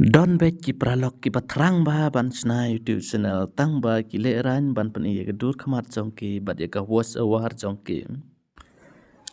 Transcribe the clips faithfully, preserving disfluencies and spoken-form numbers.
Don beit ki paralok kiba thrang bha ban shna YouTube channel tang ba ki lehraiñ ban pyni ïa ka dur khmat jong ki bad ïa ka voice over jong ki.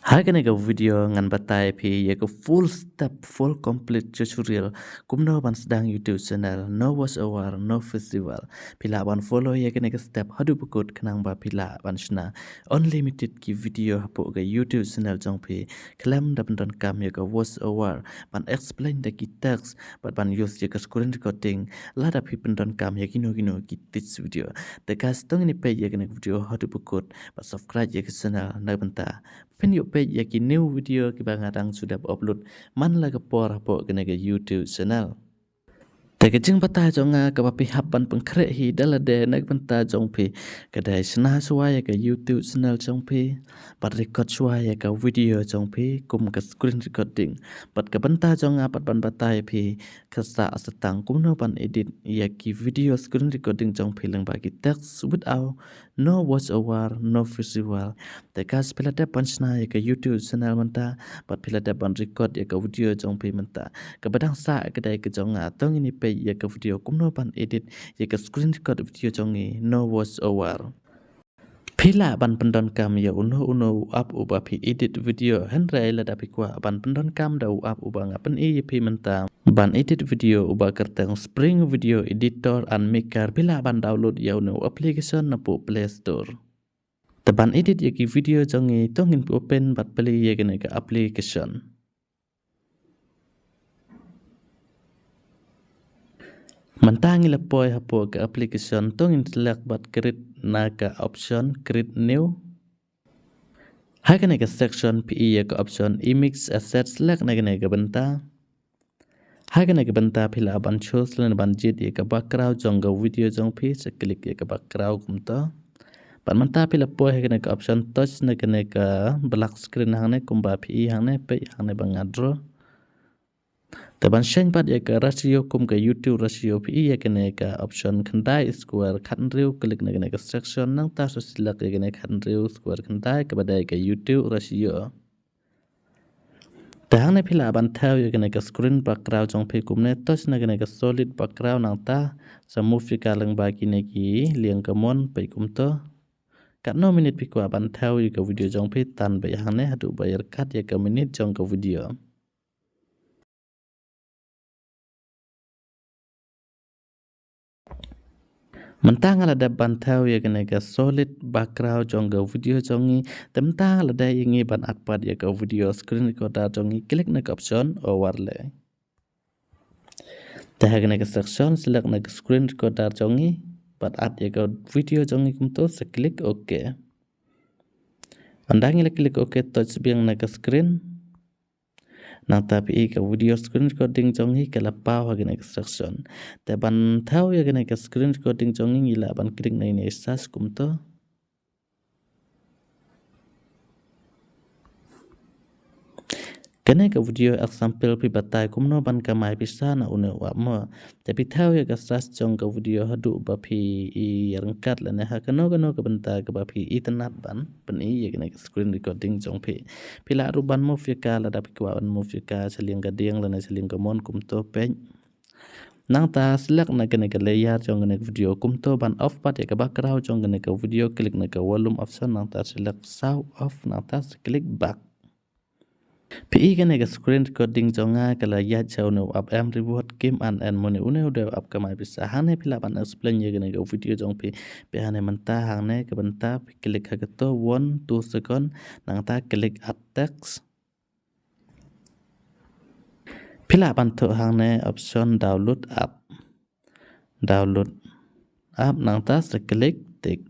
Ha kane ka video ngan batai phi ïa ka full step, full complete tutorial kumno ban sdang YouTube channel, no voice over, no visual. Phi lah ban follow ïa kane ka step haduh ba kut khnang ba phi lah ban shna unlimited ki video hapoh ka YouTube channel jong phi khlem da pyndonkam ïa ka voice over, ban explain da ki text bad ban use ïa ka screen recording lada phi pyndonkam ïa kino kino ki text video. Te guys, to ngin ïa peit ïa kane ka video haduh ba kut bad subscribe ïa ka channel na ka bynta phin ïoh peit ïa ki new video kiba nga dang shu dep upload man la ka por hapoh kane ka YouTube channel. Te ka jingbatai jong nga kaba phi hap ban pynkhreh hi da lade na ka bynta jong phi ka dei shna shuwa ïa ka YouTube channel jong phi bad record shuwa ïa ka video jong phi kum ka screen recording. Bad ka bynta jong nga pat ban batai phi ka sah sa tang kumno ban edit ïa ki video screen recording jong phi lyngba ki text without no voice over, no visual. Te guys, phi la dep ban shna ïa ka YouTube channel mynta bad phi la dep ban record ïa ka video jong phi mynta. Kaba dang sah ka dei ka jong nga, to ngin ïa peit ïa ka video kumno ban edit ïa ka screen record video jong ngi no voice over. Phi lah ban pyndonkam ïa uno uno u app uba phi edit video, hynrei lada phi kwah ban pyndonkam da u app uba nga pyni ïa phi mynta ban edit video uba kyrteng Spring Video Editor and Maker, phi lah ban download ïa une u application napoh Play Store. Te ban edit ïa ki video jong ngi, to ngin open bad plie ïa kane ka application. Mynta ngi la poi hapoh ka application, to ngin select bad create na ka option create new. Ha kane ka section phi ïoh ïa ka option image asset, select na kane ka bynta. Ha kane ka bynta phi lah ban choose lane ban jied ïa ka background jong ka video jong phi, sa click ïa ka background kumto. Bad mynta phi la poi ha kane ka option touch na kane ka black screen hangne kumba phi i hangne, peit hangne ba nga draw. Te ban shane pat ïa ka ratio kum ka YouTube ratio phi i ïa kane ka option khyndai square khathynriew, click na kane ka section, nangta sa select ïa kane khathynriew square khyndai kaba dei ka YouTube ratio. Te hangne phi lah ban thew ïa kane ka screen background jong phi kumne, touch na kane ka solid background nangta sa move ïa ka lyngba kine ki liang kamon, peit kumto. Katno minit phi kwah ban thew ïa ka video jong phi, tan beit hangne haduh ba ïa ryngkat ïa ka minit jong ka video. Mynta nga la dep ban thew ïa kane ka solid background jong ka video jong ngi. Te mynta nga la dei ïa ngi ban add pat ïa ka video screen recorder jong ngi, click na ka option overlay. Te ha kane ka section select na ka screen recorder jong ngi bad add ïa ka video jong ngi kumto, sa click okay. Ynda ngi la click okay, touch biang na ka screen. Nangta phi i ka video screen recording jong ngi ka la paw ha kane ka section. Te ban thew ïa kane ka screen recording jong ngi, ngi lah ban click na ine i search kumto. Kane ka video example phi batai kumno ban kamai pisa na une u app mo. Te phi thew ïa ka search jong ka video haduh ba phi i ïa ryngkat lane ha kano kano ka bynta kaba phi i tynnat ban pyni ïa kane ka screen recording jong phi. Phi lah ruh ban move ïa ka lada phi kwah ban move ïa ka sha liang ka diang lane sha liang kamon kumto, peit. Nangta select na kane ka layer jong kane ka video kumto ban off pat ïa ka background jong kane ka video, click na ka volume option nangta select show off nangta sa click back. Phi i kane ka screen recording jong nga ka la ïaid sha une u app M Reward Game and Earn Money, une u dei u app kamai pisa. Hangne phi lah ban explain ïa kane ka video jong phi. Peit hangne mynta hangne ka bynta phi click ha kato one two second nangta click add text. Phi lah ban thoh hangne option download app. Download app nangta sa click tick.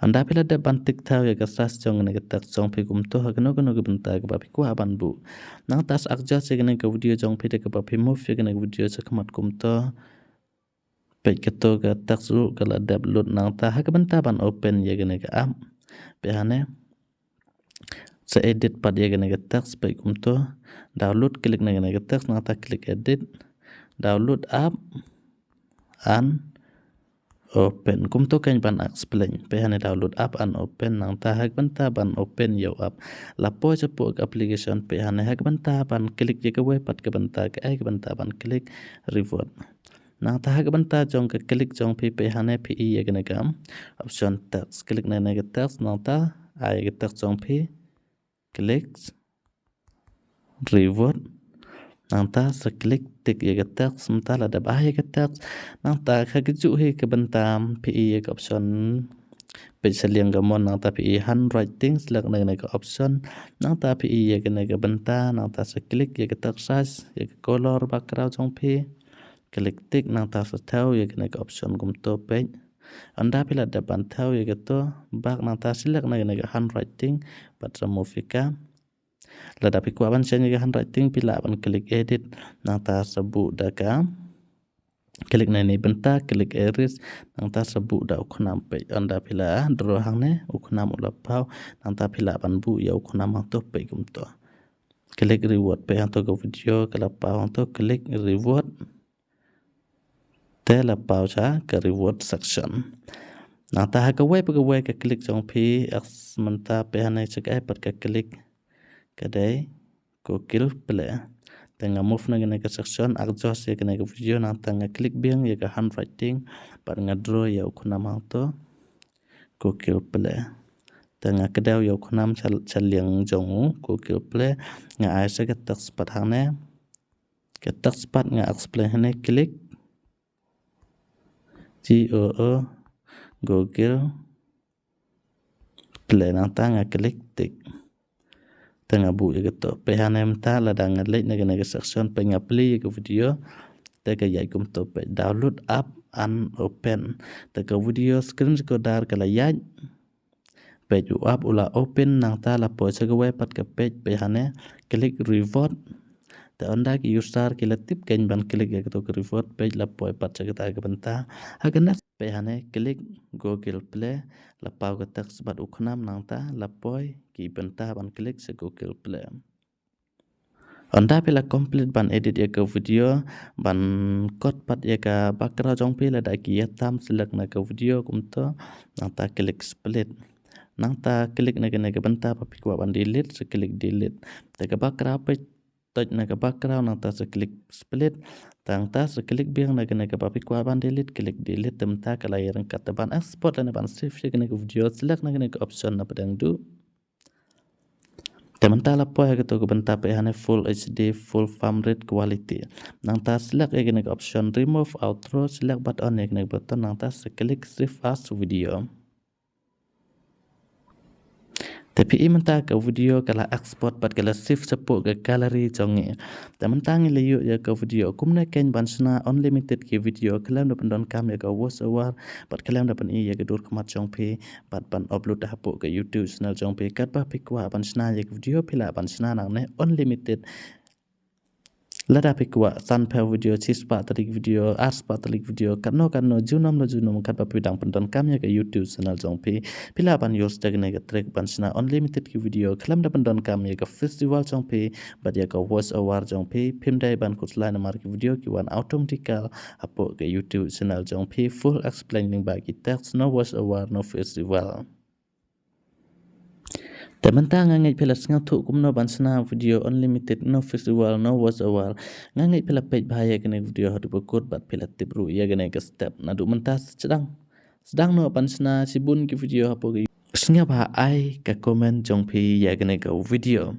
Ynda phi la dep ban tick thew ïa ka search jong kane ka text jong phi kumto ha kano kano ka bynta kaba phi kwah ban buh. Nangta sa adjust ïa kane ka video jong phi da kaba phi move ïa kane ka video sha khmat kumto. Peit kato ka text ruh ka la dep load nangta ha ka bynta ban open ïa kane ka app. Peit hangne. Sa edit pat ïa kane ka text, peit kumto. Download, click na kane ka text nangta click edit. Download app and Open. Kumto kein ban explain. Peit hangne download app and open, nangta ha ka bynta ban open ïa u app. La poi shapoh ka application, peit hangne ha ka bynta ban click ïa kawei pat ka bynta, kaei ka bynta ban click reward. Nangta ha ka bynta jong ka click jong phi, peit hangne phi i ïa kane ka option text. Click na kane ka text, nangta ai ïa ka text jong phi. Click reward. Nangta sa click tick ïa ka text, mynta lada ba ïa ka text. Nangta ha kajuh hi ka bynta phi i ïa ka option. Peit sha liang kamon, nangta phi i handwriting, select na kane ka option. Nangta phi i ïa kane ka bynta, nangta sa click ïa ka text size, ïa ka color background jong phi. Click tick, nangta sa thew ïa kane ka option kumto peit. Ynda phi la dep ban thew ïa kato bak, nangta select na kane ka handwriting bad remove ïa ka. Lada phi kwah ban change ïa ka handwriting, phi lah ban click edit, nangta sa buh da ka, click na kane ka bynta, click erase, nangta sa buh da u khnam peit. Ynda phi la draw hangne, u khnam u la paw, nangta phi lah ban buh ïa u khnam hangto peit kumto. Click reward, peit hangto ka video ka la paw hangto, click reward. Te la paw sha ka reward section. Nangta ha kawei pa kawei ka click jong phi, ex mynta peit hangne sha kaei pat ka click, ka dei Google Play. Te nga move na kane ka section, adjust ïa kane ka video, nangta nga click biang ïa ka handwriting bad nga draw ïa u khnam hangto Google Play. Te nga kdew ïa u khnam sha, sha liang jong u Google Play, nga ai sha ka text pat hangne. Ka text pat nga explain hangne, click G O O Google Play, nangta nga click tick. Te nga buh ïa kato. Peit hangne mynta lada nga leit na kane ka section, peit nga play ïa ka video. Te ka ïaid kumto peit download app and open. Te ka video screen recorder ka la ïaid. Peit u app u la open, nangta la poi sha kawei pat ka peit, peit hangne click reward. Te ynda ki user ki la tip kein ban click ïa kato ka reward, peit la poi pat sha kata ka bynta. Ha ka next peit hangne click Google Play, la paw ka text bad u khnam, nangta la poi ki bynta ban click sha Google Play. Ynda phi la complete ban edit ïa ka video, ban kot pat ïa ka background jong phi, lada ki ïa tam, select na ka video kumto, nangta click split. Nangta click na kane ka bynta ba phi kwah ban delete, sa click delete. Te ka background peit, touch na ka background, nangta sa click split. Nangta sa click biang na kane kaba phi kwah ban delete, click delete. Te mynta ka la ïa ryngkat. Te ban export lane ban save ïa kane ka video, select na kane ka option na pdeng duh. Te mynta la poi ha kato ka bynta, peit hangne full H D, full frame rate, quality. Nangta select ïa kane ka option remove outro, select bad on ïa kane ka button, nangta sa click save as video. Te phi i mynta ka video ka la export bad ka la save shapoh ka gallery jong ngi. Te mynta ngi la ïoh ïa ka video kumne kein ban shna unlimited ki video, khlem da pyndonkam ïa ka voice over bad khlem da pyni ïa ka dur khmat jong phi bad ban upload hapoh ka YouTube channel jong phi. Katba phi kwah ban shna ïa ka video, phi lah ban shna nangne unlimited. Lada phi kwah san phew video, shi spah tylli ki video, ar spah tylli ki video, katno katno, junom la junom, katba phi dang pyndonkam ïa ka YouTube channel jong phi, phi lah ban use da kane ka trick ban shna unlimited ki video khlem da pyndonkam ïa ka voice over jong phi bad ïa ka voice over jong phi. Phim dei ban khuslai namar ki video ki wan automatical hapoh ka YouTube channel jong phi. Full explain lyngba ki text, no voice over, no voice over. Te mynta nga ngeit phi la sngewthuh kumno ban shna video unlimited, no voice over, no voice over. Nga ngeit phi la peit bha ïa kane ka video haduh ba kut bad phi la tip ruh ïa kane ka step. Naduh mynta sdang, sdang noh ban shna shibun ki video hapoh ka. Sngewbha ai ka comment jong phi ïa kane ka video.